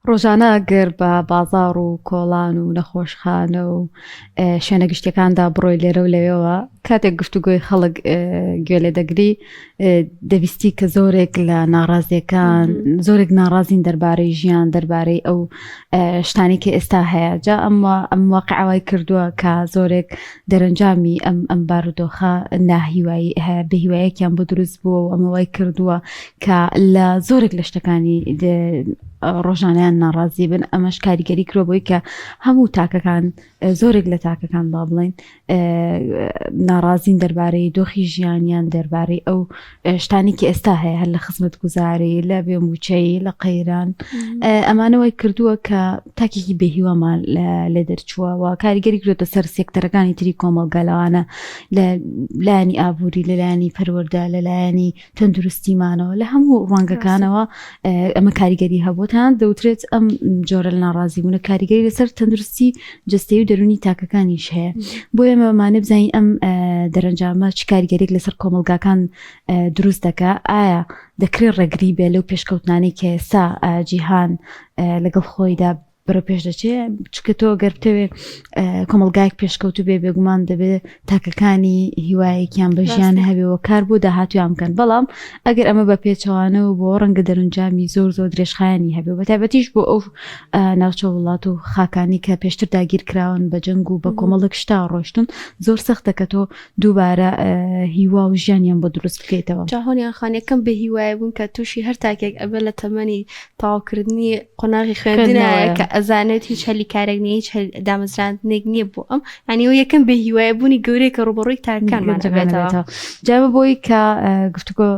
ڕۆژانە گەر بە بازاڕ و کۆڵان و نەخۆشخانە و شوێنە گشتیەکاندا بڕۆی لێرە و لەوێوە کاتێک گفتوگۆی خەڵک گوێ لێ دەگری دەبیستی کە زۆرێک لە ناڕازیەکان زۆرێک ناڕازین دەربارەی ژیان دەربارەی ئەو شتانی کە ئێستا هەیە جا ئەم ئەم واقعوای کردووە کە زۆرێک دەرەنجامی ئەم ئەم بارودۆخە ناهیوایی هەیە بەهیوایەکیان بۆ دروست بووە و ئەمە وای کردووە کە لە زۆرێک لە شتەکانی ڕۆژانیان ناڕازی بن ئەمەش کاریگەری کرۆ بۆی کە هەموو تاکەکان زۆرێک لە تاکەکان با بڵین ناڕازین دەربارەی دۆخی ژیانیان دەربارەی ئەو شتانی کە ئێستا هەیە هەر لە خزمەت گوزاری لە بێ موچەی لە قەیران ئەمانەوەی کردووە کە تاکێکی بێهیوامان لێ دەرچووە و کاریگەری کرۆتە سەر سێکتەرەکانی تری کۆمەڵگا لەوانە لە لایەنی ئابووری لەلایەنی پەروەردە لەلایەنی تەندروستیمانەوە لە هەموو ڕوانگەکانەوە ئەمە کاریگەری هەبوو تان دەوترێت ئەم جۆرە لە ناڕازیبوونە کاریگەری لەسەر تەندروستی جستەی و دەرونی تاکەکانیش هەیە بۆ ئێمەمانە بزانین ئەم دەرەنجامە چ کاریگەریک لەسەر کۆمەلگاکان دروست دەکا ئایا دەکرێت ڕێگری بێ لەو پێشکەوتنانەی کە ئێستا جیهان لەگەڵ خۆیدا بەرەو پێش دەچێ چکە تۆ گەر بتەوێ کۆمەلگایەک پێشکەوتو بێ بێگومان دەبێ تاکەکانی هیوایەکیان بە ژیان هەبێ و کار بۆ داهاتویان بکەن بەڵام ئەگەر ئەمە بە پێچەوانە و بۆ ڕەنگە دەرەنجامی زۆر زۆر درێژخایەنی هەبێ بە تایبەتیش بۆ ئەو ناوچە وڵات و خاکانی کە پێشتر داگیر کراون بە جەنگ و بە کۆمەڵک شتا ڕۆشتن زۆر سەختە کە تۆ دووبارە هیوا و ژیانیان بۆ دروست بکەیتەوە. جا هۆنیان خان یەکەم بێ هیوایە بوون کە تووشی هەر تاکێک ئەبێ لە تەمەنی تەواوکردنی قۆناغی خوێندنایە کە ئەزانێت هیچ هەلی کارێک نیە هیچ دامەزراندنێک نییە بۆ ئەم یانی ئەو یەکەم بێ هیوایە بوونی گەورەیە کە ڕووبەڕووی تاکەکانمان دەبێتەوە. جا بە بۆی کە گفتوگۆ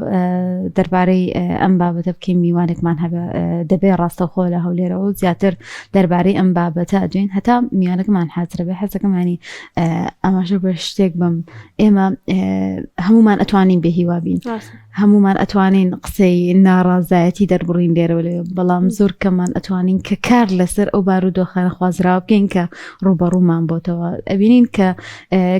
دەربارەی ئەم بابەتە بکەین میوانێکمان هەبێ دەبێ ڕاستەوخۆ لە هەولێرەوە زیاتر دەربارەی ئەم بابەتە ئەدوێین هەتا میوانەکەمان حازرە بێ حەزەکەمانی ئاماژە بە شتێک بم ئێمە هەمومان ئەتوانین بێ هیوا بین هەمومان ئەتوانین قسەی ناڕازایەتی دەربڕین لێرەوە لێ بەڵام زۆر کەمان ئەتوانین کە کار لەسەر ئەو بارودۆخانە خوازراوە بکەین کە ڕوبەڕوومان بۆتەوە ئەبینین کە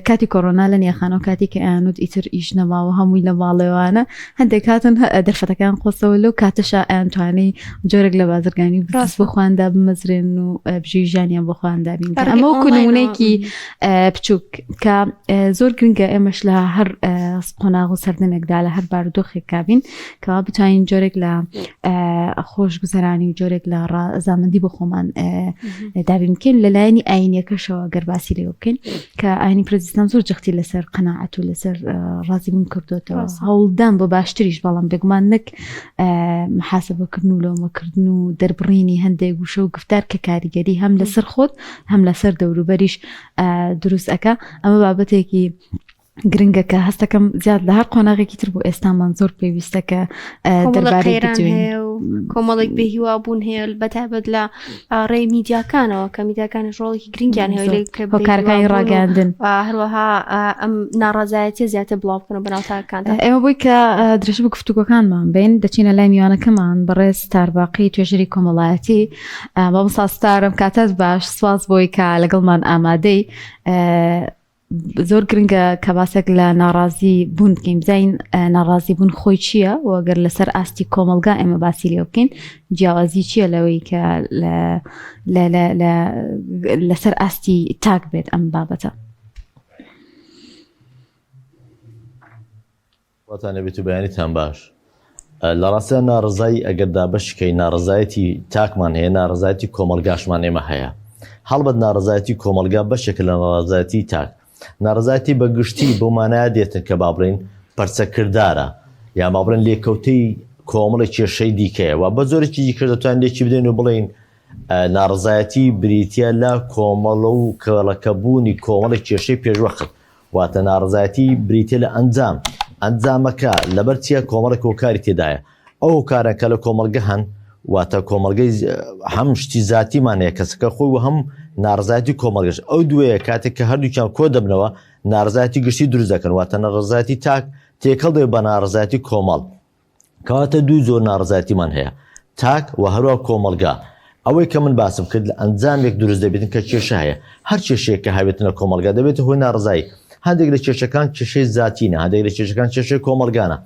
کاتی کۆرۆنا لە نیاخانەوە کاتی کە ئەیانوت ئیتر ئیش نەماوە هەمووی لە ماڵێوانە هەندێک هاتن دەرفەتەکان قۆستەوە لەو کاتەشا ئەیانتوانی جۆرێک لە بازرگانی و بزنس بۆ خۆیان دابمەزرێن و بژێوی ژیانیان بۆ خۆیان دابین بکەن. ئەمە وەکو نمونەیەکی بچووک کە زۆر گرنگە ئێمەش لە هەر قۆناغ و سەردەمێکدا لە هەر بارودۆخێکا بین کەوا بتوانین جۆرێک لە خۆشگوزەرانی و جۆرێک لە ڕەزامەندی بۆ خۆمان دابین بکەین لە لایەنی ئاینیەکەشەوە گەر باسی لێوە بکەین کە ئاینی پرۆتستان زۆر جەختی لەسەر قەناعەت و لەسەر ڕازیبوون کردوێتەوە هەوڵدان بۆ باشتریش بەڵام بێگومان نەک محاسبەکردن و لۆمەکردن و دەربڕینی هەندێک وشە و گفتار کە کاریگەری هەم لەسەر خۆت هەم لەسەر دەوروبەریش دروست ئەەکە ئەمە بابەتێکی گرنگە کە هەستەکەم زیاد لە هەر قۆناغێکی تر بۆ ئێستامان زۆر پێویستە کە دەربارەی هەیە و کۆمەڵێک بێهیوا بوون هەیە بەتایبەت لە ڕێی میدیاکانەوە کە میدیاکانی ڕۆڵێکی گرنگیان هەیە لە هۆکارەکانی ڕاگەاندن هەروەها ئەم ناڕازایەتی زیاتر بڵاو بکەنەوە بەناو تاکەکاندا ئێمە بۆی کە درێژە بە گفتوگۆکانمان بین دەچینە لای میوانەکەمان بەڕێز ستارباقی توێژەری کۆمەڵایەتی مامۆستا ستارم کاتت باش سواز بۆی کە لەگەڵمان ئامادەی زۆر گرنگە کە باسێک لە ناڕازی بوون بکەین بزانین ناڕازی بوون خۆی چییە و گەر لەسەر ئاستی کۆمەلگا ئێمە باسی لێ بکەین جیاوازی چییە لەوەی کە لەسەر ئاستی تاک بێت ئەم بابەتە. خواتان لێبێت و بەیانیتان باش. لە ڕاستیا ناڕەزایی ئەگەر دابەشی کەین ناڕەزایەتی تاکمان هەیە ناڕەزایەتی کۆمەڵگاشمان ئێمە هەیە هەڵبەت ناڕەزایەتی کۆمەڵگا بەشێکە لە ناڕەزایەتی تاک ناڕەزایەتی بە گشتی بۆ مانایە دێتن کە با بڵێین پەرچەکردارە یان با بڵێن لێکەوتەی کۆمەڵێک کێشەی دیکەیە و بە جۆرێکی دیکەش دەتوانین لێکی بدەین و بڵێین ناڕەزایەتی بریتییە لە کۆمەڵ و کەڵەکەبوونی کۆمەڵێک کێشەی پێشوەخت واتە ناڕەزایەتی بریتیە لە ئەنجام، ئەنجامەکە لەبەر چیە کۆمەڵێک هۆکاری تێدایە، ئەو هۆکارە کە لە کۆمەڵگە هەن واتە کۆمەڵگەی هەم شتی زاتیمان هەیە کەسەکە خۆی و هەم ناڕەزایەتی کۆمەڵگەش ئەو دوێیە کاتێک کە هەردووکیان کۆ دەبنەوە ناڕەزایەتی گشتی دروست دەکەن واتە ناڕەزایەتی تاک تێکەڵ دەبێت بە ناڕەزایەتی کۆمەڵ. کەواتە دوو جۆر ناڕەزایەتیمان هەیە، تاک و هەروا کۆمەڵگا. ئەوەی کە من باسم کرد لە ئەنجامێک دروست دەبێتن کە کێشە هەیە. هەر کێشەیەک کە هەبێتن لە کۆمەڵگا دەبێتە هۆی ناڕەزایی. هەندێک لە کێشەکان کێشەی زاتینە، هەندێک لە کێشەکان کێشەی کۆمەڵگانە.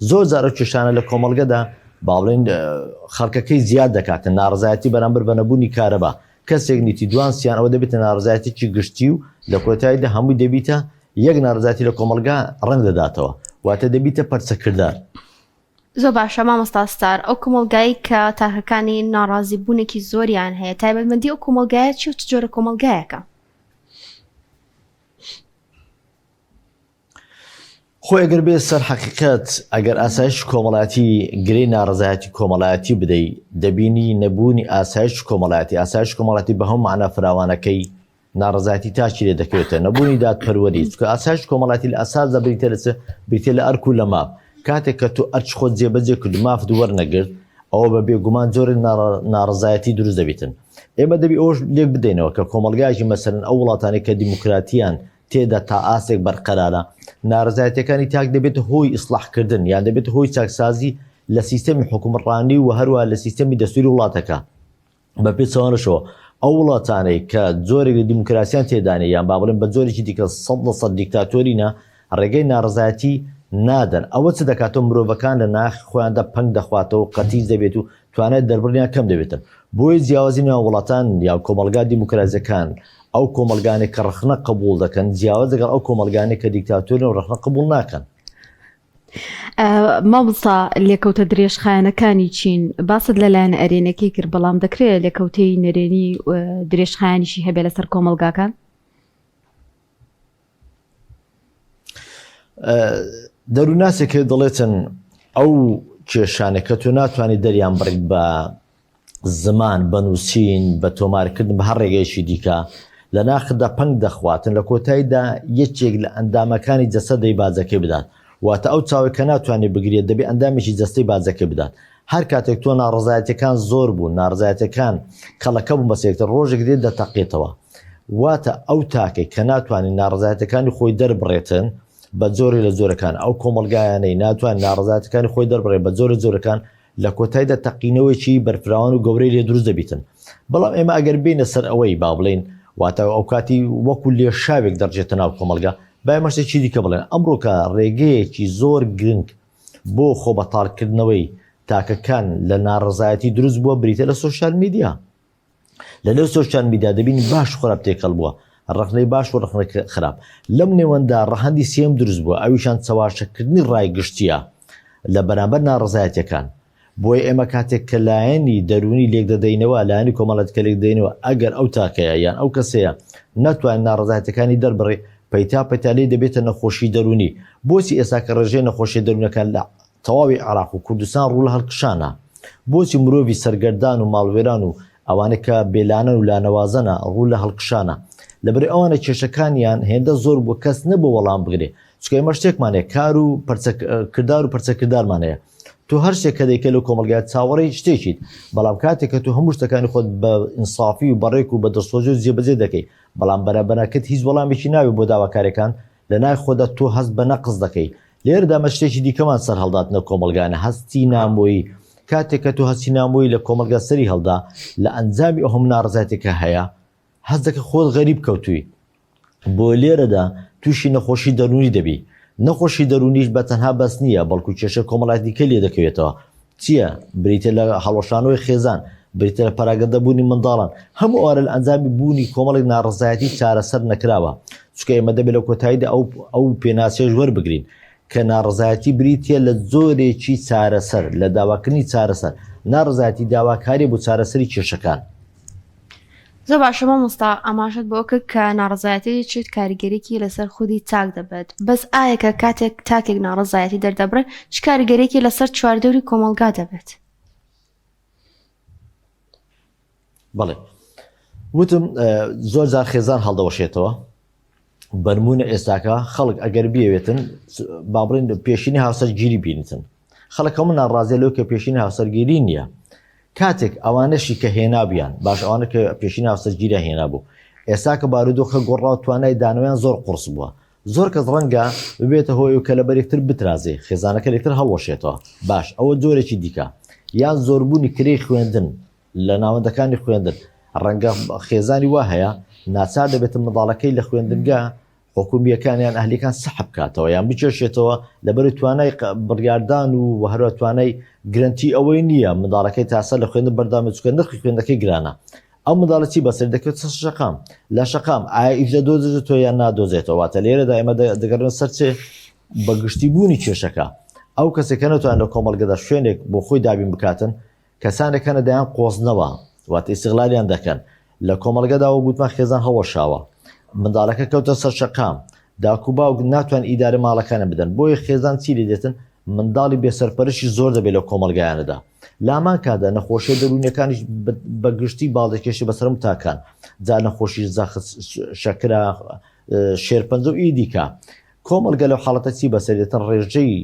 زۆر جار ئەو کێشانە لە کۆمەڵگەدا با بڵێین خەڵکەکەی زیاد دەکاتن ناڕزایەتی بەرامبەر بە نەبوونی کارەبا کەسێک نیتی دوان سیان ئەوە دەبێتە ناڕزایەتێکی گشتی و لە کۆتاییدا هەمووی دەبیتە یەک ناڕزایەتی لە کۆمەڵگا ڕەنگ دەداتەوە واتە دەبیتە پەرچەکردار. زۆر باشە مامۆستا ستار ئەو کۆمەڵگایەی کە تاکەکانی ناڕازی بوونێکی زۆریان هەیە تایبەتمەندی ئەو کۆمەڵگایە چی و چ جۆرە کۆمەڵگایەکە؟ خۆی ئەگەر بێ سەر حەقیقەت ئەگەر ئاسایش کۆمەڵایەتی گرێی ناڕزایەتی کۆمەڵایەتی بدەی دەبینی نەبوونی ئاسایش کۆمەڵایەتی ئاسایش کۆمەڵاتی بە هەموو مەعنا فراوانەکەی ناڕەزایەتی تاکی لێ دەکەوێتە نەبوونی دادپەروەری چونکە ئاسایش کۆمەڵاتی لە ئەساسدا بریتە لە چ بریتە لە ئەرک و لە ماف کاتێک کە تۆ ئەرکی خۆت جێبەجێ کرد و مافت وەرنەگرت ئەوە بە بێگومان جۆرێک ناڕەزایەتی دروست دەبیتن ئێمە دەبی ئەوەش لێک بدەینەوە کە کۆمەڵگایەکی مەسەلەن ئەو وڵاتانەی کە دیموکراتیان تێدا تا ئاستێک بەرقەرارە نارەزایەتیەکانی تاک دەبێتە هۆی ئیسلاحکردن یان دەبێتە هۆی چاکسازی لە سیستەمی حکومڕانی و هەروە لە سیستەمی دەستوری وڵاتەکە بە پێچەوانەشەوە ئەو وڵاتانەی کە جۆرێک لە دیموکراسیان تێدانێ یان با بڵێن بە جۆرێکی دیکە 100% دیکتاتۆرینە ڕێگەی ناڕزایەتی نادەن ئەوە چ دەکاتەوە مرۆڤەکان لە ناخی خۆیاندا پەنگ دەخواتەوە قەتیس دەبێت و توانای دەربڕینیان کەم دەبێتن بۆیە جیاوازی نێوان وڵاتان یا کۆمەڵگا دیموکراسیەکان ئەو کۆمەڵگانێک کە ڕەخنە قبوڵ دەکەن جیاواز لەگەڵ ئەو کۆمەڵگانێک کە دیکتاتۆرن و ڕەخنە قبوڵ ناکەن. مامۆستا لێکەوتە درێژخایەنەکانی چین؟ باست لە لایەنە ئەرێنەکەی کرد بەڵام دەکرێت لێکەوتەی نەرێنی درێژخایەنیشی هەبێ لەسەر کۆمەڵگاکان؟ دەروونناسێک دەڵێتن ئەو کێشانێک کە تۆ ناتوانانی دەریان بڕیت بە زمان، بە نووسین، بە تۆمارکردن، بە هەر ڕێگەیەکی دیکە، لە ناختدا پەنگ دەخواتن، لە کۆتاییدا یەکێک لە ئەندامەکانی جەستە دەی باجەکەی بدات. واتە ئەو چاوەی کە ناتوانێت بگریێت، دەبێ ئەندامێکی جەستەی باجەکەی بدات. هەر کاتێک تۆ ناڕەزایەتییەکان زۆر بوون، ناڕەزایەتییەکان کەڵەکە بوون بەسەر یەکتر، ڕۆژێک دێت دەتەقێتەوە. واتە ئەو تاکەی کە ناتوانێت ناڕەزایەتییەکانی خۆی دەربڕێتن، بە جۆرێک لە جۆرەکان، ئەو کۆمەڵگایانەی ناتوانێت ناڕەزایەتییەکانی خۆی دەربڕێت، بە جۆرێک لە جۆرەکان، لە کۆتایدا تەقینەوەیەکی بەرفراوان و گەورەی لێ دروست دەبیتن بەڵام ئێمە ئەگەر بینە سەر ئەوەی با بڵین واتە ئەو کاتی وەکو لێشاوێک دەڕژێتە ناو کۆمەڵگا با ئێمە شتێکی دیکە بڵێن ئەمڕۆکە ڕێگەیەکی زۆر گرنگ بۆ خۆ بەتاڵکردنەوەی تاکەکان لە ناڕەزایەتی دروست بووە بریتە لە سۆشیال میدیا لە نێو سۆشیال میدیا دەبینی باش خراپ تێکەڵ بووە ڕەخنەی باش و ڕەخنەی خراپ لەم نێوەندا ڕەهەندی سێم دروست بووە ئەویشان چەواشەکردنی ڕای گشتیە لە بەرامبەر ناڕەزایەتیەکان بۆیە ئێمە کاتێک کە لایەنی دەروونی لێک دەدەینەوە لایەنی کۆمەڵایەتی کە لێک دەدەینەوە ئەگەر ئەو تاکەیە یان ئەو کەسەیە ناتوانێت ناڕەزایەتیەکانی دەربڕێ پەیتا پەیتا لێی دەبێتە نەخۆشی دەروونی بۆچی ئێستا کە ڕێژەی نەخۆشیە دەروونەکان لە تەواوی عێراق و کوردستان ڕوو لە هەڵکشانە؟ بۆچی مرۆڤی سەرگەردان و ماڵوێران و ئەوانەی کە بێلانەن و لانەوازەنە ڕوو لە هەڵکشانە؟ لەبەرئ ئەوانە کێشەکانیان هێندە زۆر بووە کەس نەبووە وەڵام بگرێ. چونکە ئێمە شتێکمان هەیە کار و پەرچە کردار و پەرچەکردارمان هەیە. تۆ هەر شتێک کە دەیکەی لەو کۆمەڵگایە چاوەڕێی شتێکیت، بەڵام کاتێک کە تۆ هەموو شتەکانی خۆت بە ئینسافی و بەڕێک و بە دڵسۆزی و جێبەجێ دەکەی، بەڵام بەرابەرەکەت هیچ وەڵامێکی ناوێ بۆ داواکاریەکان، لە ناخی خۆدا تۆ هەست بە نەقس دەکەی. لێرەدا ئەمە شتێکی دیکەمان سەرهەڵدات نە کۆمەڵگانە، هەستی نامۆیی. کاتێک کە تۆ هەستی نامۆیی لە کۆمەڵگا سەری هەڵدا، لە ئەنجامی ئەو هەموو ناڕەزایەتیە کە هەیە، هەست دەکەی خۆت غەریب کەوتووی. بۆیە لێرەدا تووشی نەخۆشی دەروونی دەبی. نەخۆشی دەروونیش بە تەنها بەس نییە، بەڵکو کێشە کۆمەڵایەتی دیکەی لێ دەکەوێتەوە. چییە؟ بریتیە لە هەڵوەشانەوەی خێزان، بریتیە لە پەراگەندەبوونی منداڵان. هەموو ئەوانە لە ئەنجامی بوونی کۆمەڵێک ناڕەزایەتی چارەسەر نەکراوە. چونکە ئێمە دەبێت لە کۆتاییدا ئەو ئەو پێناسەیەش وەربگرین کە ناڕەزایەتی بریتیە لە جۆرێکی چارەسەر، لە داواکردنی چارەسەر. ناڕەزایەتی داواکاریە بۆ چارەسەری کێشەکان. زۆر باشە مامۆستا ئاماژەت بۆ کرد کە ناڕەزایەتی چ کاریگەریی لەسەر خودی تاک دەبێت بەس ئایا کە کاتێک تاکێک ناڕەزایەتی دەردەبڕێت چ کاریگەریی لەسەر چواردەوری کۆمەڵگا دەبێت؟ بەڵێ وتم زۆر جار خێزان هەڵدەوەشێتەوە بەرمونە ئێستاکە خەڵک ئەگەر بیەوێتن با بڵێن پێشینی هاوسەرگیری بینیتن خەڵک هەموو ناڕازیە لەو کە پێشینی هاوسەرگیری نییە کاتێک ئەوانەشی کە هێنابیان باش ئەوانە کە پێشینی هاوسەرگیریان هێنابوو ئێستا کە بارودۆخە گۆڕاو توانای دانەوەیان زۆر قورس بووە زۆر کەس ڕەنگە ببێتە هۆی کە لەبەر یەکتر بترازێ خێزانەکە لەکتر هەڵوەشێتەوە باش ئەوە جۆرێکی دیکە یان زۆربوونی کرێی خوێندن لە ناوەندەکانی خوێندن ڕەنگە خێزانی وا هەیە ناچار دەبێتە منداڵەکەی لە خوێندنگە. حکومییەکان یان ئەهلیەکان سەحب بکاتەوە یان بکێشێتەوە لەبەر توانای بڕیاردان و هەروە توانای گرەنتی ئەوەی نییە منداڵەکەی تاسە لە خوێندن بەردەوامێت چونکە نرخی خوێندنەکەی گرانە ئەو منداڵە چی بەسەر دەکەوێت سەر شەقام لە شەقام ئایا ئیش دەدۆزێتەوە یان نادۆزێتەوە واتە لێرەدا ئێمە دەگەڕێن سەر چێ بە گشتی بوونی کێشەکە ئەو کەسێک کە نەتوان لە کۆمەڵگەدا شوێنێک بۆ خۆی دابین بکاتن کەسانێک هەنە دەیان قۆزنەوە واتە ئیستغلالیان دەکەن لە کۆمەڵگەدا وەک گوتمان خێزان هەڵوەشاوە منداڵەکە کەوتە سەر شەقام داک و باوک ناتوان ئیدارە ماڵەکانیان بدەن بۆیە خێزان چی لێ دێتن منداڵی بێسەرپەرشی زۆر دەبێت لە کۆمەڵگایانەدا لامان کادا نەخۆشیە دەروونیەکانیش بە گشتی باڵ دەکێشی بەسەر هەموو تاکان جا نەخۆشی زەخت شەکرە شێرپەنجە و ئی دیکە کۆمەڵگە لەو حاڵەتە چی بەسەر دێتن ڕێژەی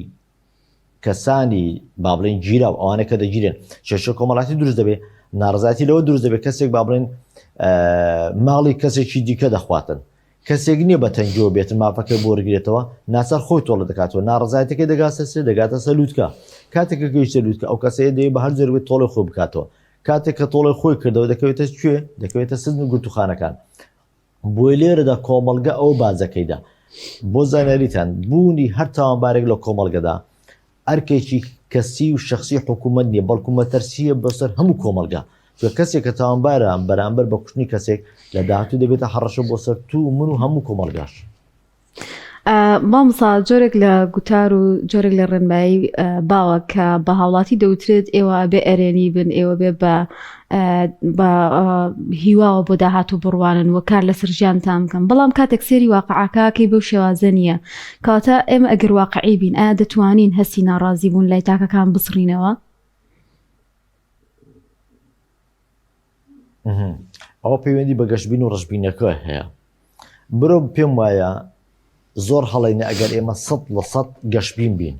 کەسانی با بڵێن گیراو ئەوانە کە دەگیرێن کێشە کۆمەڵاتی دروست دەبێت ناڕزاتی لەوە دروست دەبێت کەسێک با بڵێن ماڵی کەسێکی دیکە دەخواتن کەسێک نییە بە تەنگیەوە بێتن مافەکەی بۆ وەرگرێتەوە ناچار خۆی تۆڵە دەکاتەوە ناڕزایەتەکەی دەگاتە سێ دەگاتە سەر لوتکە کاتێک کە گەیشتە لوتکە ئەو کەسەیە دەیە بە هەر جۆرێک بێت تۆڵەی خۆی بکاتەوە کاتێک کە تۆڵەی خۆی کردەوە دەکەوێتە کوێ دەکەوێتە سجن و گرتوخانەکان بۆیە لێرەدا کۆمەڵگە ئەوە باجەکەیدا. بۆ زانیاریتان بوونی هەر تاوانبارێک لە کۆمەڵگەدا ئەرکێکی کەسی و شەخسی حکوومەت نییە، بەڵکو مەترسییە بەسەر هەموو کۆمەڵگە. چونکە کەسێک کە تاوانبارە بەرامبەر بە کوشتنی کەسێک لە داهاتوو دەبێتە هەڕەشە بۆ سەر تو و من و هەموو کۆمەڵگاش. مامۆستا جۆرێک لە گوتار و جۆرێک لە ڕێنمایی باوە کە بە هاوڵاتی دەوترێت ئێوە بێ ئەرێنی بن ئێوە بێ بە بە هیواوە بۆ داهاتوو بڕوانن و کار لەسەر ژیانتان بکەن بەڵام کاتێک سێری واقعەکەکەی بەو شێوازە نییە کەواتە ئێمە ئەگەر واقعی بین ئایا دەتوانین هەستی ناڕازی بوون لای تاکەکان بسڕینەوە؟ ئەوە پەیوەندی بە گەشبین و ڕەشبینەکە هەیە مرۆڤ پێم وایە زۆر هەڵینە ئەگەر ئێمە سە لە سەد گەشبین بین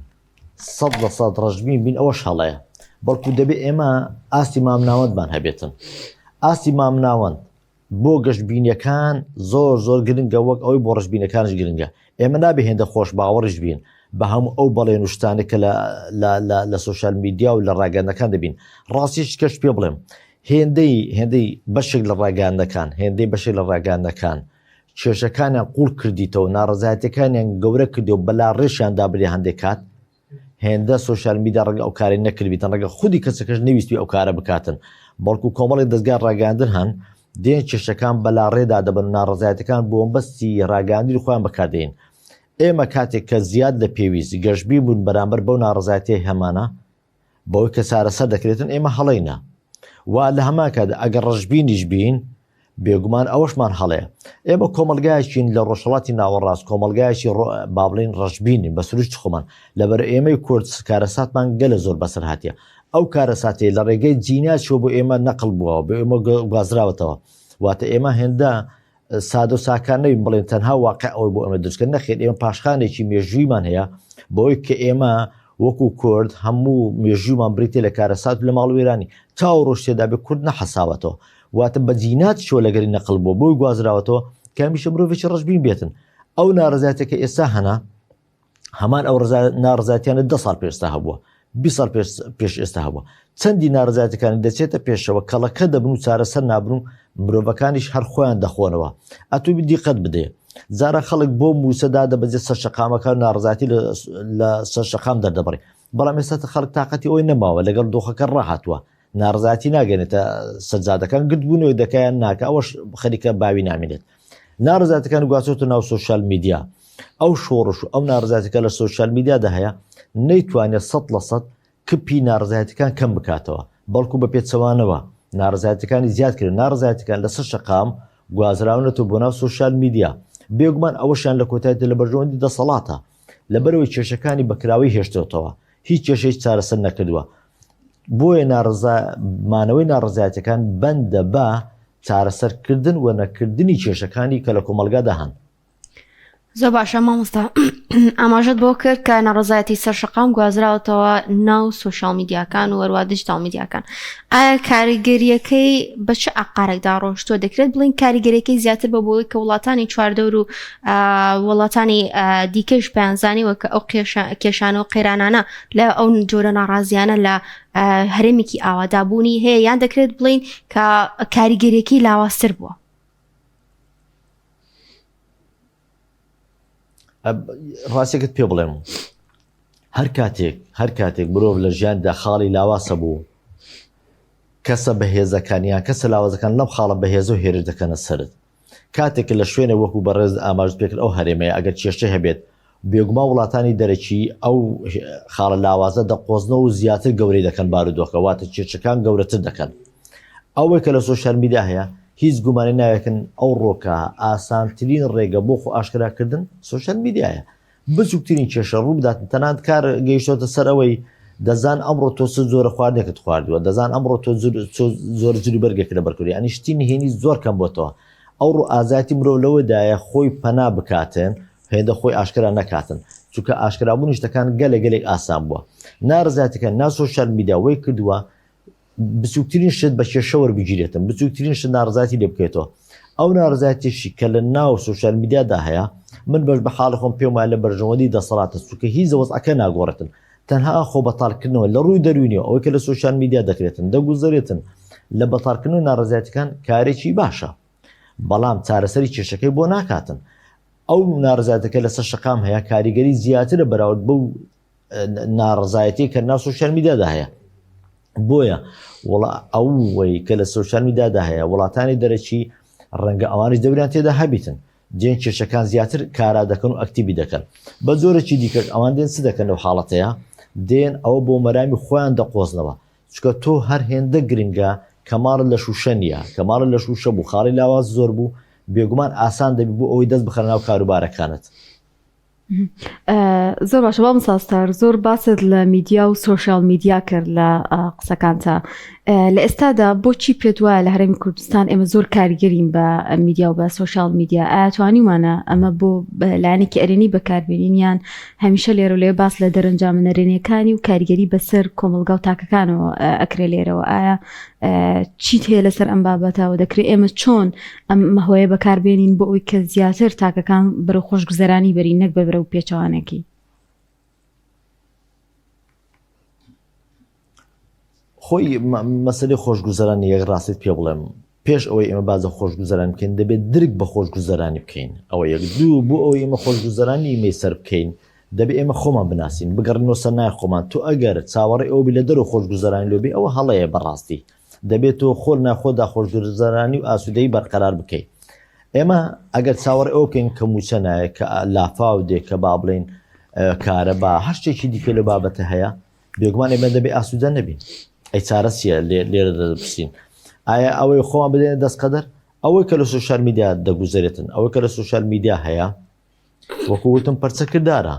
سە لە سەد ڕەشبین بین ئەوەش هەڵەیە بەڵکو دەبێ ئێمە ئاستی مامناوەندمان هەبێتن ئاستی مامناوەند بۆ گەشتبینەکان زۆر زۆر گرنگە وەک ئەوەی بۆ ڕەشبینەکانش گرنگە ئێمە نابێ هێندە خۆش باوەڕیش بین بە هەموو ئەو بەڵێن و شتانە کە لە سۆشیال میدیا و لە ڕاگەندەکان دەبین ڕاستیش کەش پێ بڵێم هێندەی هێندەی بەشێک لە ڕاگەیاندنەکان هێندەی بەشێک لە ڕاگەیاندنەکان کێشەکانیان قوڵ کردیتەوە ناڕەزایەتەکانیان گەورە کردی و بەلا ڕێشیان دابرێ هەندێک کات هێندە سۆشیال میدیا ڕەنگە ئەو کاری نەکردبیتن ڕەنگە خودی کەسەکەش نەویستی ئەو کارە بکاتن بەڵکو کۆمەڵی دەستگای ڕاگەاندن هەن دێن کێشەکان بەلا ڕێدا دەبن ناڕزایەتەکان بۆ بەستی ڕاگەاندنی خۆیان بەکاردێن ئێمە کاتێک کە زیاد لە پێویست گەشتبین بوون بەرامبەر بەو ناڕزایەتی هەمانە بەوەی کە چارەسەر دەکرێتن ئێمە هەڵەینە و لە هەمان کات ئەگەر ڕەشبینیش بین بێگومان ئەوەشمان هەڵەیە ئێمە کۆمەلگایەکین لە ڕۆژهڵاتی ناوەڕاست کۆمەلگایەکی با بڵین ڕەشبینین بە سروشت خۆمان لەبەر ئێمەی کورد کارەساتمان گەلە زۆر بەسەر هاتیە ئەو کارەساتەی لە ڕێگەی جینا چوە بۆ ئێمە نەقل بووە بۆ ئێمە گوازراوەتەوە واتە ئێمە هێندە سادە و ساکار نەبین بڵێن تەنها واقع ئەوەی بۆ ئێمە دروستکرد نەخێر ئێمە پاشخانێکی مێژوویمان هەیە بەوەی کە ئێمە وەکو کورد هەموو مێژوومان بریتە لە کارەسات لە ماڵ وێرانی تا ڕۆژ تێدا بێ کورد نەحەساوەتەوە واتە بە جینات چۆ لەگەری نەقل بووە بۆی گوازراوەتەوە کە هەمیشە مرۆڤێکی ڕەشبین بێتن ئەو نارەزایەتێکە ئێستا هەنا هەمان ئەو ناڕزاتیانە دە ساڵ پێشتا هەبووە 20 ساڵ پێش ئێستا هەبووە چەندی ناڕزاتەکانی دەچێتە پێشەوە کەڵەکە دەبن و چارەسەر نابن و مرۆڤەکانیش هەر خۆیان دەخۆنەوە ئەتوو دیقەت بدێ جارە خەڵک بۆ موسەدا دەبەجێ سەر شەقامەکان ناڕزاتی لە سەر شەقام دەردەبڕی بەڵام ئێستا خەڵک تااقەتی ئەوی نەماوە لەگەڵ دۆخەکە ڕاهاتووە ناڕزاتی ناگەنێتە سەرجادەکان گردبوونەوەی دەکەیان ناکە ئەوەش خەریکە باوی نامێنێت ناڕزاتەکان گواستۆتە ناو سوسیال میدیا ئەو شۆڕش و ئەو ناڕزایەتەکە لە سۆشیال میدیادا هەیە نەیتوانێت 100% کپی ناڕزایەتەکان کەم بکاتەوە بەڵکو بە پێچەوانەوە ناڕزایەتەکانی زیاد کرد ناڕزایەتەکان لەسەر شەقام گوازراونەتەوە بۆ ناو سۆشیال میدیا بێگومان ئەوەشیان لە کۆتاییدا لە بەرژەوەندی دەسەڵاتە لەبەرەوەی کێشەکانی بەکراوەی هێشتۆتەوە هیچ کێشەی چارەسەر نەکردووە بۆیە ناڕزا مانەوەی ناڕزایەتەکان بەندە بە چارەسەرکردن و نەکردنی کێشەکانی کە لە کۆمەڵگادا هەن. زۆر باشە مامۆستا ئاماژەت بۆ کرد کە ناڕەزایەتی سەر شەقام گوازراوەتەوە ناو سۆشیال میدیاکان و هەروە دیجیتاڵ میدیاکان ئایا کاریگەریەکەی بە چ ئاقارێکدا ڕۆشتووە دەکرێت بڵین کاریگەریەکەی زیاتر بە بۆی کە وڵاتانی چواردەور و وڵاتانی دیکەش پێیانزانیوە کە ئەو کێشانە و قەیرانانە لە ئەو جۆرە ناڕازیانە لە هەرێمێکی ئاوادا بوونی هەیە یان دەکرێت بڵین کە کاریگەریەکەی لاوازتر بووە؟ ڕاستێکت پێ بڵێم هەر کاتێک هەر کاتێک مرۆڤ لە ژیاندا خاڵی لاواسە بوو کەسە بەهێزەکان یان کەسە لاوازەکان لەم خاڵە بەهێزە و هێرش دەکەنە سەرت کاتێک کە لە شوێنێک وەکو بەڕێزت ئاماژت پێکرد ئەو هەرێمەیە ئەگەر کێشەی هەبێت بێگومان وڵاتانی دەرەکی ئەو خاڵە لاوازە دەقۆزنەوە و زیاتر گەورەی دەکەن بارودۆخە واتە کێشەکان گەورەتر دەکەن. ئەوەی کە لە سۆشیال میدیا هەیە هیچ گومانی ناوێکن ئەو ڕۆکە ئاسانترین ڕێگە بۆ خۆ ئاشکراکردن سۆشیال میدیایە. بچووکترین کێشە ڕوو بدات تەنانەت کار گەیشتۆتە سەر ئەوەی دەزان ئەمڕۆ تۆ چ جۆرە خواردنێکت خواردووە دەزان ئەمڕۆ تۆ زۆر جلی بەرگێک لەبەر کردووە یعنی شتی نهێنی زۆر کەم بۆتەوە ئەوڕۆ ئازایەتی مرۆڤ لەوەدایە خۆی پەنا بکاتن هێندە خۆی ئاشکرا نەکاتن چونکە ئاشکرابوونی شتەکان گەلێک گەلێک ئاسان بووە نارزایەتەکە نا سۆشیال میدیا وەی کردووە بچووکترین شت بە کێشە وەربگیرێتن، بچووکترین شت ناڕەزایەتی لێ بکەوێتەوە. ئەو ناڕەزایەتیەشی کە لە ناو سۆشیال میدیادا هەیە، من بەش بە حاڵی خۆم پێم وایە لە بەرژەوەندی دەسەڵاتە، چونکە هیچ وەزعەکە ناگۆڕێتن. تەنها خۆ بەتاڵکردنەوە لە ڕووی دەروونیەوە، ئەوەی کە لە سۆشیال میدیا دەکرێتن، دەگوزەرێتن، لە بەتاڵکردنەوەی ناڕەزایەتیەکان کارێکی باشە، بەڵام چارەسەری کێشەکەی بۆ ناکاتن. ئەو ناڕەزایەتەکە لەسەر شەقام هەیە کاریگەری زیاترە بەراورد بەو ناڕەزایەتی کە ناو سۆشیال میدیادا هەیە. بۆیە وڵا ئەوەی کە لە سۆشیال میدیادا هەیە وڵاتانی دەرەکی ڕەنگە ئەوانیش دەوریان تێدا هەبیتن دێن کێشەکان زیاتر کارا دەکەن و ئەکتیبی دەکەن بە جۆرێکی دیکەش ئەوان دێن چ دەکەن لەو حاڵەتەیە دێن ئەوە بۆ مەرامی خۆیان دەقۆزنەوە چکە تۆ هەر هێندە گرنگە کە ماڵت لە شوشە نییە کە ماڵت لە شوشە بوو خاڵی لاواز زۆر بوو بێگومان ئاسان دەبی بۆ ئەوەی دەست بخەنە ناو کاروبارەکانت. زۆر باشە مامۆستا ستار زۆر باست لە میدیا و سۆشیال میدیا کرد لە قسەکانتا لە ئێستادا بۆچی پێت وایە لە هەرێمی کوردستان ئێمە زۆر کاریگەرین بە میدیا و بە سۆشیال میدیا ئایا توانیمانە ئەمە بۆ لایەنێکی ئەرێنی بەکاربێنین یان هەمیشە لێرە لێ باس لە دەرەنجامە نەرێنیەکانی و کاریگەری بەسەر کۆمەڵگا و تاکەکانەوە ئەکرێ لێرەوە ئایا چیت هەیە لەسەر ئەم بابەتەوە دەکرێت ئێمە چۆن ئەم هۆیە بەکاربێنین بۆ ئەوی کە زیاتر تاکەکان بەرەو خۆشگوزەرانی بەرین نەک بە بەرەو پێچەوانەکەی. خۆی مەسەلەی خۆشگوزەرانی یەک ڕاستیت پێ بڵێم پێش ئەوەی ئێمە باس لە خۆشگوزەرانی بکەین دەبێت درک بە خۆشگوزەرانی بکەین ئەوە یەک دوو بۆ ئەوەی ئێمە خۆشگوزەرانی مەیسەر بکەین دەبێ ئێمە خۆمان بناسین بگەڕینەوە سەر نای خۆمان تۆ ئەگەر چاوەڕێ ئەوە بی لە دەرەوە خۆشگوزەرانی لۆ بێ ئەوە هەڵەیە بەڕاستی دەبێت تۆ خۆ لە ناخۆدا خۆشگوزەرانی و ئاسوودەیی بەرقەرار بکەی ئێمە ئەگەر چاوەڕێ ئەوە بکەین کە مووچە نایە کە لافاو دێ کە با بڵێین کارەبا هەر شتێکی دیکە لەو بابەتە هەیە بێگومان ئێمە دەبێ ئاسوودە نەبین ئەی چارە چییە لێرە دەپرسین ئایا ئەوەی خۆمان بدەینە دەست قەدەر ئەوەی کە لە سۆشیال میدیا دەگوزەرێتن ئەوەی کە لە سۆشیال میدیا هەیە وەکو وتم پەرچەکردارە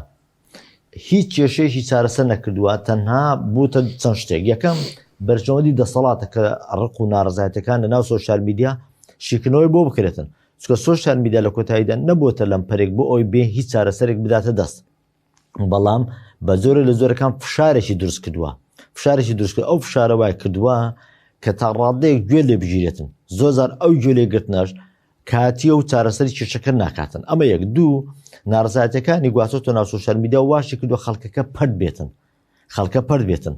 هیچ کێشەیەکی چارەسەر نەکردووە تەنها بووتە چەند شتێک یەکەم بەرژەوەندی دەسەڵاتە کە ڕق و ناڕزایەتەکان لە ناو سۆشیال میدیا شیکردنەوەی بۆ بکرێتن چکە سۆشیال میدیا لە کۆتاییدا نەبووتە لەمپەرێک بۆ ئەوی بێ هیچ چارەسەرێک بداتە دەست بەڵام بە جۆرە لە جۆرەکان فشارێکی دروست کردووە فشارێکی دروست کرد ئەو فشارە وای کردووە کە تا ڕادەیەک گوێ لێ بگیرێتن زۆر جار ئەو گوێ لێگرتنەش کاتیە و چارەسەری کێشەکە ناکاتن ئەمە یەک دوو ناڕزایەتەکانی گواستۆتە ناو سۆشیال میدیا و واشی کردووە خەڵکەکە پەرت بێتن خەڵکە پەرت بێتن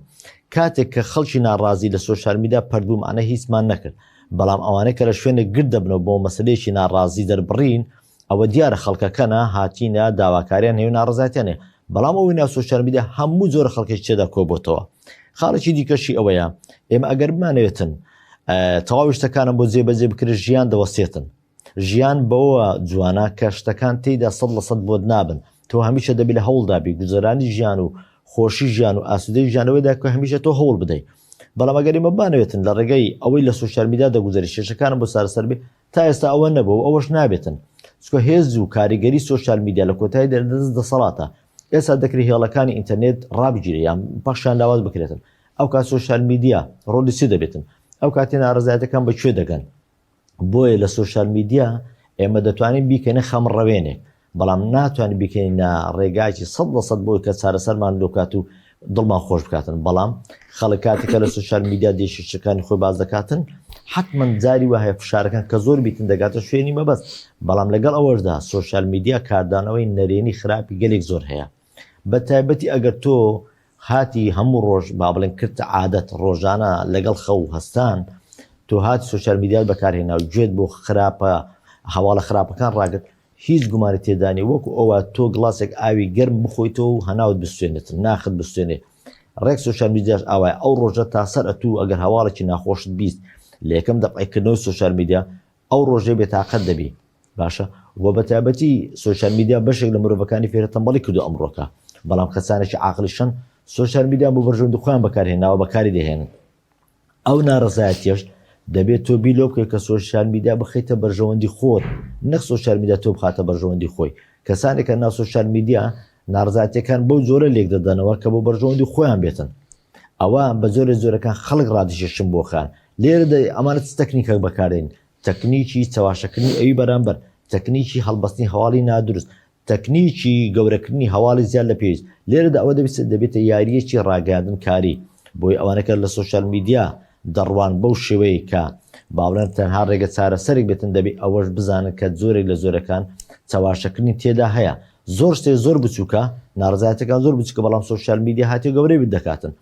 کاتێک کە خەڵکی ناڕازی لە سۆشیال میدیا پەرت بوو مانە هیچمان نەکرد بەڵام ئەوانەی کە لە شوێنێک گرد دەبنەوە بۆ مەسلەیەکی ناڕازی دەربڕین ئەوە دیارە خەڵکەکەنە هاتینە داواکاریان هەیە و ناڕەزایەتیان هەیە بەڵام ئەوەی ناو سۆشیال میدیا هەموو جۆرە خەڵکێکی تێدا کۆبۆتەوە خاڵێکی دیکەشی ئەوەیە ئێمە ئەگەر بمانەوێتن تەواوی شتەکانم بۆ جێبەجێ بکرێت ژیان دەوەستێتن ژیان بەوە جوانە کە شتەکان تێیدا 100% بۆت نابن تۆ هەمیشە دەبی لە هەوڵدابی گوزەرانی ژیان و خۆشی ژیان و ئاسوودەی ژیانەوەیدا کە هەمیشە تۆ هەوڵ بدەیت بەڵام ئەگەر ئێمە بمانەوێتن لە ڕێگەی ئەوەی لە سۆشیال میدیا دەگوزەری کێشەکانم بۆ چارەسەر بێ تا ئێستا ئەوە نەبووە و ئەوەش نابێتن چونکە هێز و کاریگەری سۆشیال میدیا لە کۆتایی دەست دەسەڵاتە ئێستا دەکرێت هێڵەکانی ئینتەرنێت ڕابگیرێ یان پەخشیان لاواز بکرێتن ئەو کات سۆشیال میدیا ڕۆڵی چی دەبێتن ئەو کاتی ناڕەزایەتەکان بە کوێ دەگەن بۆیە لە سۆشیال میدیا ئێمە دەتوانین بیکەینە خەمڕەوێنێک، بەڵام ناتوانین بیکەینە ڕێگایەکی 100% بۆی کە چارەسەرمان لۆ بکات و دڵمان خۆش بکاتن، بەڵام خەڵک کاتێک کە لە سۆشیال میدیا دێشەکانی خۆی باس دەکاتن حتمما جاری وا هەیە فشارەکان کە زۆر بیتن دەگاتە شوێنی مەبەست، بەڵام لەگەڵ ئەوەشدا سۆشیال میدیا کاردانەوەی نەرێنی خراپی گەلێک زۆر هەیە بە تایبەتی ئەگەر تۆ هاتی هەموو ڕۆژ با بڵێن کردتە عادەت ڕۆژانە لەگەڵ خەو هەستان تۆ هاتی سۆشیال میدیات بەکارهێنا و گوێت بۆ خراپە هەواڵە خراپەکان ڕاگرت. هیچ گومانی تێدا نیە وەکو ئەوە تۆ گڵاسێک ئاوی گەرم بخۆیتەوە و هەناوت بسوێنێتن ناخت بسوێنێ ڕێک سۆشیال میدیاش ئاوایە ئەو ڕۆژە تا سەر ئەتوو ئەگەر هەواڵێکی ناخۆشت 20 لە یەکەم دەقەی کردنەوەی سۆشیال میدیا ئەو ڕۆژەی بێتاقەت دەبی باشە و بە تایبەتی سۆشیال میدیا بەشێک لە مرۆڤەکانی فێرە تەمبەڵی کردو ئەمڕۆکە بەڵام کەسانێکی عاقڵیشن سۆشیال میدیا بۆ بەرژەوەندی خۆیان بەکارهێناوە بەکاری دەهێنن ئەو ناڕەزایەتیەش دەبێت تۆ بیر لەوە بکەیت کە سۆشیال میدیا بخەیتە بەرژەوەندی خۆت نەک سۆشیال میدیا تۆ بخاتە بەرژەوەندی خۆی. کەسانێک کە ناو سۆشیال میدیا ناڕەزایەتیەکان بەو جۆرە لێک دەدەنەوە کە بۆ بەرژەوەندی خۆیان بێتن. ئەوە بە جۆرێ جۆرەکان خەڵک ڕادەکێشن بۆ خۆیان. لێرەدا ئەمانە چ تەکنیکێک بەکاردێنن؟ تەکنیکی چەواشەکردنی ئەوی بەرامبەر، تەکنیکی هەڵبەستنی هەواڵی نادروست، تەکنیکی گەورەکردنی هەواڵی زیاد لە پێویست، لێرەدا ئەوە دەبێت دەبێتە یارییەکی ڕاگەیاندن کاری، بۆیە ئەوانە کە لە سۆشیال میدیا دەڕوان بەو شێوەیەی کە باوەڕیان تەنها ڕێگە چارەسەرێک بێتن دەبێت ئەوەش بزانن کە جۆرێک لە جۆرەکان چەواشەکردنی تێدا هەیە زۆر شتێ زۆر بچووکە ناڕەزایەتەکان زۆر بچووکە بەڵام سۆشیال میدیا هاتیە گەورەی دەکاتن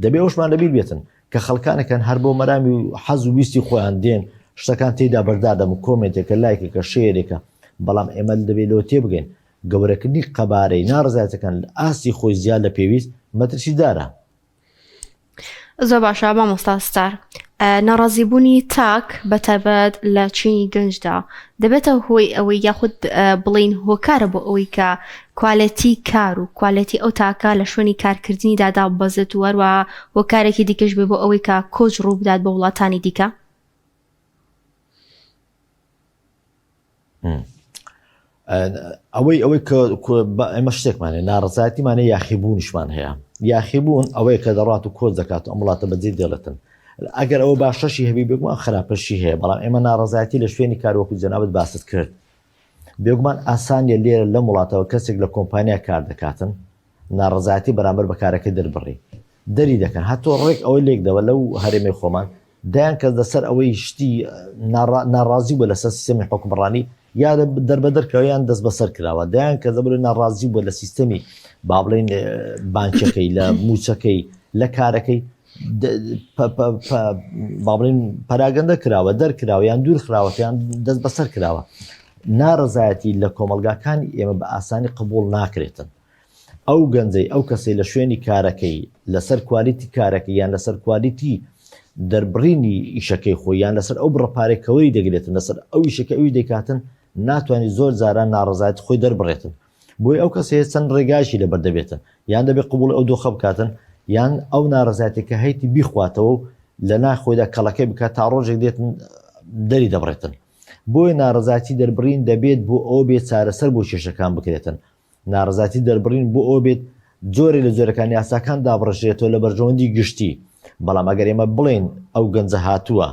دەبێ ئەوشمان لەبیر بێتن کە خەڵکانێکن هەر بۆ مەرامی و حەز و ویستی خۆیان دێن شتەکان تێدا بەردار دەم و کۆمێنتێکە لایکێکە شێرێکە بەڵام ئێمە دەبێت لەوە تێبگەین گەورەکردنی قەبارەی ناڕەزایەتەکان لە ئاستی خۆی زیاد لە پێویست مەترسیدارە. زۆر باشە مامۆستا ستار ناڕازیبوونی تاک بە تایبەت لە چینی گەنجدا دەبێتە هۆی ئەوەی یاخود بڵین هۆکارە بۆ ئەوەی کە کوالێتی کار و کوالێتی ئەو تاکە لە شوێنی کارکردنیدا داببەزێت و هەروەها هۆکارێکی دیکەش بێ بۆ ئەوەی کە کۆچ ڕووبدات بۆ وڵاتانی دیکە؟ ئەوەی ئەوەی کە ئێمە شتێکمان هەیە ناڕزایەتیمان هەیە یاخیبوونیشمان هەیە یاخیبوون ئەوەیە کە دەڕات و کۆچ دەکات ئەم وڵاتە بەجێ دێڵێتن ئەگەر ئەوە باشەشی هەبی بێگومان خراپەشی هەیە بەڵام ئێمە ناڕزایەتی لە شوێنی کار وەکو جەنابت باست کرد بێگومان ئاسان نیە لێرە لەم وڵاتەوە کەسێک لە کۆمپانیا کار دەکاتن ناڕەزایەتی بەرامبەر بە کارەکەی دەربڕی دەری دەکەن هەتۆ ڕێک ئەوەی لێکدەوە لەو هەرێمەی خۆمان دەیان کەس لەسەر ئەوەی شتی ناڕازی بووە لەسەر سیستەمی حکومڕانی یا دەربەدەر کراوە یان دەست بەسەر کراوە دەیان کەس لەبەر ناڕازی بووە لە سیستەمی با بڵێین بانکەکەی لە موچەکەی لە کارەکەی با بڵێین پەراگەندە کراوە دەرکراوە یان دوور خراوەتە یان دەست بەسەر کراوە ناڕەزایەتی لە کۆمەڵگاکانی ئێمە بە ئاسانی قبوڵ ناکرێتن ئەو گەنجەی ئەو کەسەی لە شوێنی کارەکەی لەسەر کوالیتی کارەکەی یان لەسەر کوالیتی دەربڕینی ئیشەکەی خۆی یان لەسەر ئەو بڕە پارەی کە وەری دەگرێتن لەسەر ئەو ئیشەکە ئەوی دەیکاتن ناتوانێت زۆر جاران ناڕەزایەتی خۆی دەربڕێتن بۆی ئەو کەسەیە چەند ڕێگایشی لەبەر دەبێتن یان دەبێت قبوڵی ئەو دۆخە بکاتن یان ئەو ناڕەزایەتی کە هەیتی بیخواتەوە و لە ناخۆیدا کەڵەکەی بکات تا ڕۆژێک دێتن دەری دەبڕێتن بۆیە ناڕەزایەتی دەربڕین دەبێت بۆ ئەوە بێت چارەسەر بۆ کێشەکان بکرێتن ناڕەزایەتی دەربڕین بۆ ئەوە بێت جۆرێ لە جۆرەکان یاساکان دابڕژرێتەوە لە بەرژەوەندی گشتی بەڵام ئەگەر ئێمە بڵێین ئەو گەنجە هاتووە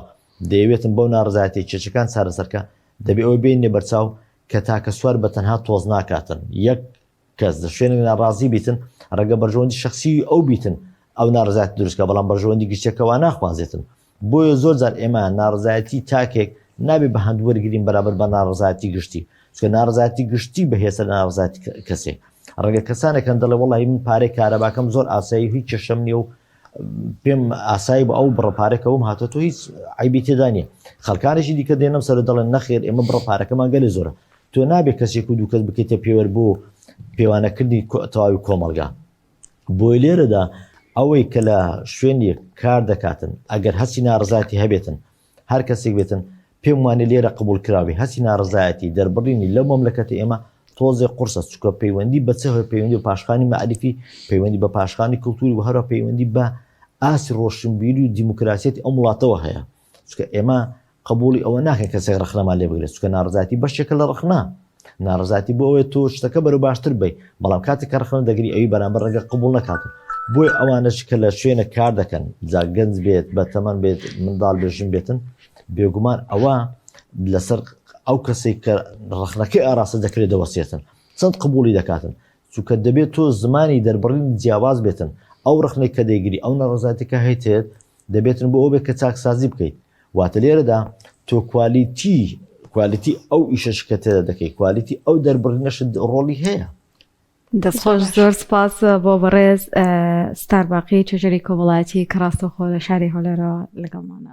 دەیەوێتن بەو ناڕەزایەتی کێشەکان چارەسەرکە دەبێ ئەوەی بێنینە بەرچاو کە تاکە سوار بە تەنها تۆز ناکاتن یەک کەس لە شوێنێک ناڕازی بیتن ڕەنگە بەرژەوەندی شخصی ئەو بیتن ئەو ناڕەزایەتی دروستکە بەڵام بەرژەوەندی گشتیەکە وا ناخوازێتن بۆیە زۆر جار ئێمە ناڕەزایەتی تاکێک نابێ بە هەند وەرگرین بەرامبەر بە ناڕەزایەتی گشتی چونکە ناڕەزایەتی گشتی بەهێزتر لە ناڕەزایەتی کەسێک ڕەنگە کەسانێک هەن دەڵێ وەڵی من پارەی کارەباکەم زۆر ئاسایی هیچ کێشەم نییە و پێم ئاسایی بۆ ئەو بڕە پارەکە وم هاتە تۆ هیچ عیبی تێدا نییە خەڵکانێکی دیکە دێنم سەر دەڵێن نەخێر ئێمە بڕە پارەکەمان گەلێ زۆرە تۆ نابێت کەسێک و دوو کەس بکەیتە پێوەر بۆ پێوانەکردنی تەواوی کۆمەڵگا بۆیە لێرەدا ئەوەی کە لە شوێنێک کار دەکاتن ئەگەر هەستی ناڕزایەتی هەبێتن هەر کەسێک بێتن پێم وانێ لێرە قبول کراوی هەستی ناڕزایەتی دەربڕینی لەو مەملەکەتی ئێمە تۆزێ قورسە چونکە پەیوەندی بە چ هەیە پەیوەندی بە پاشخانی مەعریفی پەیوەندی بە پاشخانی کولتوری و هەروە پەیوەندی بە ئاستی ڕۆشنبیری و دیموکراسیەتی ئەم وڵاتەوە هەیە چونکە ئێمە قبوڵی ئەوە ناکەین کەسێک ڕەخنەمان لێ بگرێت چونکە ناڕزایەتی بەشێکە لە ڕەخنە ناڕزایەتی بۆ ئەوەیە تۆ شتەکە بەرەو باشتر بی بەڵام کاتێک کە ڕەخنە دەگری ئەوی بەرامبەر ڕەنگە قبوڵ نەکات بۆیە ئەوانەش کە لە شوێنە کار دەکەن جا گەنج بێت بە تەمەن بێت منداڵ بێت ژن بێتن بێگومان ئەوە لەسەر ئەو کەسێک کە ڕەخنەکەی ئاراستە دەکرێت دەوەستێتن چەند قبوڵی دەکاتن چونکە دەبێت تۆ زمانی دەربڕین جیاواز بێتن ئەو ڕخنەی کە دەیگری ئەو ناڕەزایەتی کە هەیتێت دەبێتن بۆ ئەو بێت کە چاکسازی بکەیت واتە لێرەدا تۆ کوالیتی کوالیتی ئەو ئیشەش کە تێدا دەکەی کوالیتی ئەو دەربڕینەشت ڕۆڵی هەیە. دەستخۆش زۆر سپاس بۆ بەڕێز ستار باقی توێژەری کۆمەڵایەتی کە ڕاستەوخۆ لە شاری هەولێرەوە لەگەڵمانە.